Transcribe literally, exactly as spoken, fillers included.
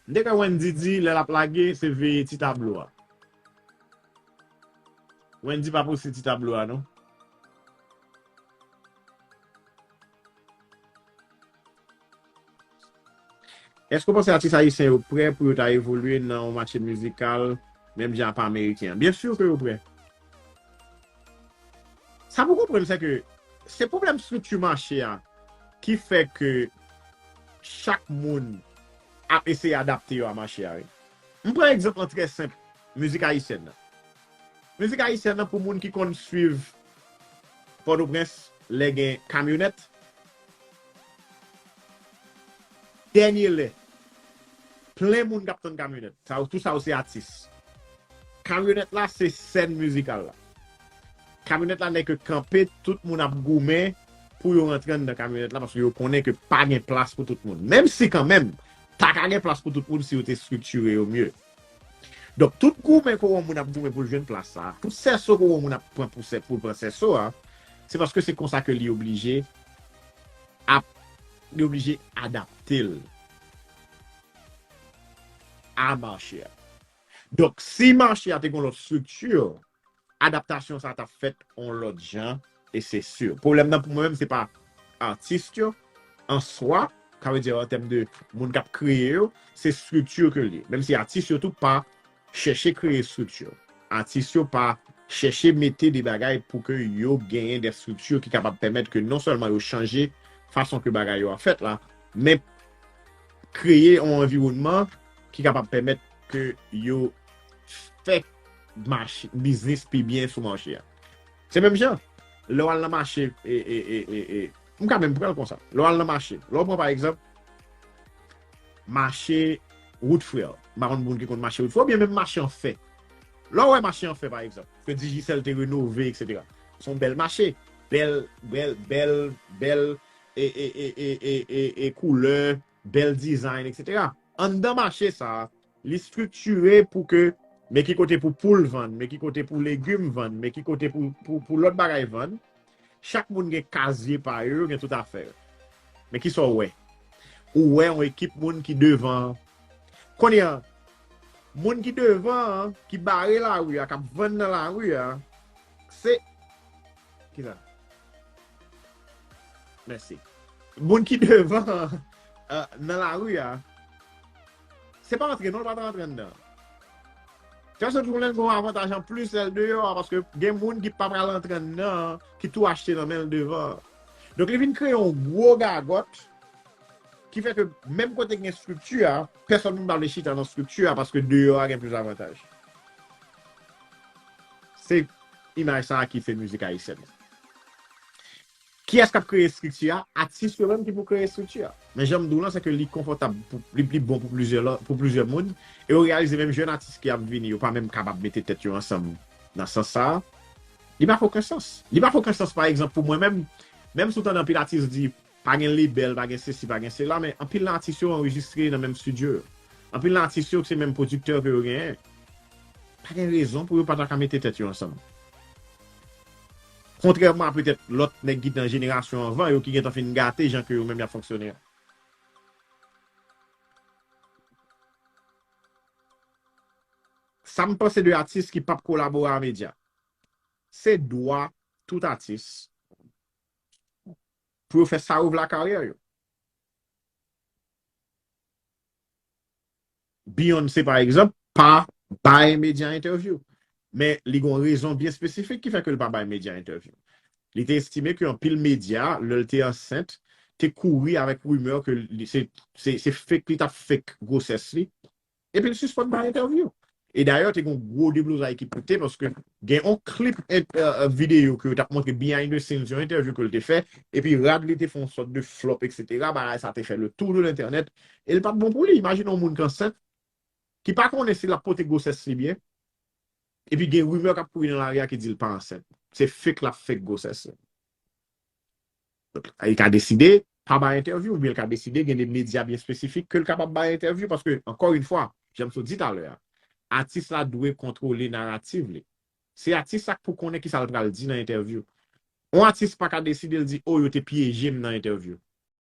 M te kwè Wendy di lè l ap lage, se veye ti tablo a. Wendy pa poste ti tablo a, non. Èske w panse atis ayisyen yo prè pou yo ta evolye nan yon mache mizikal menm jan ak ameriken an? Byen si ke yo prè. Sa pou konprann, se ke se pwoblèm estrikti mache a ki fè ke chak moun ap eseye adapte yo a mache a, wi. M pran egzanp lan trè senp, mizik ayisyèn nan. Mizik ayisyèn nan, pou moun ki konn swiv Pòtoprens, lè gen kamyonèt, dènye lè, plen moun k ap tann kamyonèt. Sa yo, tout sa yo se atis. Kamyonèt la se sèn mizikal la. Kamyonèt la nèk kanpe, tout moun ap goumen pou yo rantre anndan kamyonèt la, paske yo konnen ke pa gen plas pou tout moun. Menm si kanmenm, ta ka gen plas pou tout moun si yo te estriktire yo mye. Donk, tout goumen ke w wè yon moun ap goumen pou l jwenn plas sa, tout sèso ke w wè yon moun ap pran pou sè, pou l pran sèso a, se paske se konsa ke li oblije ap, li oblije adapte l a mache a. Donk, si mache a te gen yon lòt estrikti, adaptasyon sa t ap fèt yon lòt jan, e se si. Pwoblèm nan pou mwen menm, se pa atis yo an swa, sa vle di an tèm de moun k ap kreye yo, se estrikti ke l ye. Menm si atis yo tou pa chèche kreye estrikti. Atis yo pa chèche mete de bagay pou ke yo genyen de estrikti ki kapab pèmèt ke non sèlman yo chanje fason ke bagay yo ap fèt la, men kreye yon anviwònman ki kapab pèmèt ke yo fè mache, biznis pi byen sou mache a. Se menm jan, lè w al nan mache, e, e, e, e, e, m ka menm pran l konsa. Lè w al nan mache, lè w pran pa egzanp, mache Woodfrère. M pa konn moun ki konn mache Woodfrère, oubyen menm mache an fè. Lè w wè mache an fè, pa egzanp, ke Digicel te renove, etsetera. Se yon bèl mache. Bèl, bèl, bèl, bèl, e, e, e, e, e, e, e koulè, bèl design, etsetera. Anndan mache sa a, li estriktire pou ke, men ki kote pou poul vann, men ki kote pou legim vann, men ki kote pou, pou, pou lòt bagay vann. Chak moun gen kazye pa yo, yo gen tout afè yo. Men kisa w wè? Ou wè yon ekip moun ki devan an. Kounye a, moun ki devan an, ki bare lari a, k ap vann nan lari a, se, kisa? Mèsi. Moun ki devan an, nan lari a, se pa antre non, l pa t antre anndan. Tèlsòt jounen l gen yon avantaj anplis lè l deyò a, paske gen moun ki pa pral antre anndan an, ki tou achte nan men l devan an. Donk, li vin kreye yon gwo gagòt ki fè ke menm kote gen estrikti a, pèsòn moun pa vle chita nan estrikti a paske deyò a gen plis avantaj. Se imaj sa a ki fè mizik ayisyèn nan. Kiyès k ap kreye estrikti a? Atis yo menm ki pou kreye estrikti a. Men jan m di w lan, se ke li konfòtab, pou, li, li bon pou plizyè lòt, pou plizyè moun. E yo reyalize menm jèn atis ki ap vini, yo pa menm kapab mete tèt yo ansanm nan sans sa a. Li pa fè okenn sans. Li pa fè okenn sans, pa egzanp, pou mwen menm, menm si w tande anpil atis di, pa gen lebèl, pa gen sesi, pa gen sela, men anpil nan atis yo anrejistre nan menm estidyo yo. Anpil nan atis yo, se menm pwodiktè ke yo genyen. Pa gen rezon pou yo pa ta ka mete tèt yo ansanm. Kontrèman a petèt lòt nèg ki nan jenerasyon anvan yo ki gentan fin gate jan ke yo menm y ap fonksyone an. Sa m panse de atis ki p ap kolabore a medya. Se dwa tout atis pou yo fè sa yo vle ak karyè yo. Beyoncé, pa egzanp, pa bay medya entèvyou. Men li gen yon rezon byen espesifik ki fè ke l pa bay medya entèvyou. Li te estime ke anpil medya, lè l te ansent, te kouri avèk rimè ke li, se, se, se fake, li t ap fake gwosès li. Epi l sispann bay entèvyou. E dayè, te gen yon gwo deblozay ki pote, paske gen yon klip, eh, eh, videyo ke yo t ap montre behind the scenes, yon entèvyou ke l te fè, epi rad li te fè yon sòt de flop, etsetera. Bagay sa te fè le tour de l'internet, e l pa t bon pou li. Imajine yon moun ki ansent, ki pa konnen si l ap pote gwosès li byen, epi gen rimè k ap kouri nan lari a ki di l pa ansent. Se fake l ap fake gwosès li. Li ka deside pa bay entèvyou, oubyen l ka deside gen de medya byen espesifik ke l kapab bay entèvyou, paske, ankò yon fwa, jan m sot di talè a, atis la dwe kontwole narativ li. Se atis la k pou konnen kisa l pral di nan entèvyou. Yon atis pa ka deside l di, "O, yo te pyeje m nan entèvyou."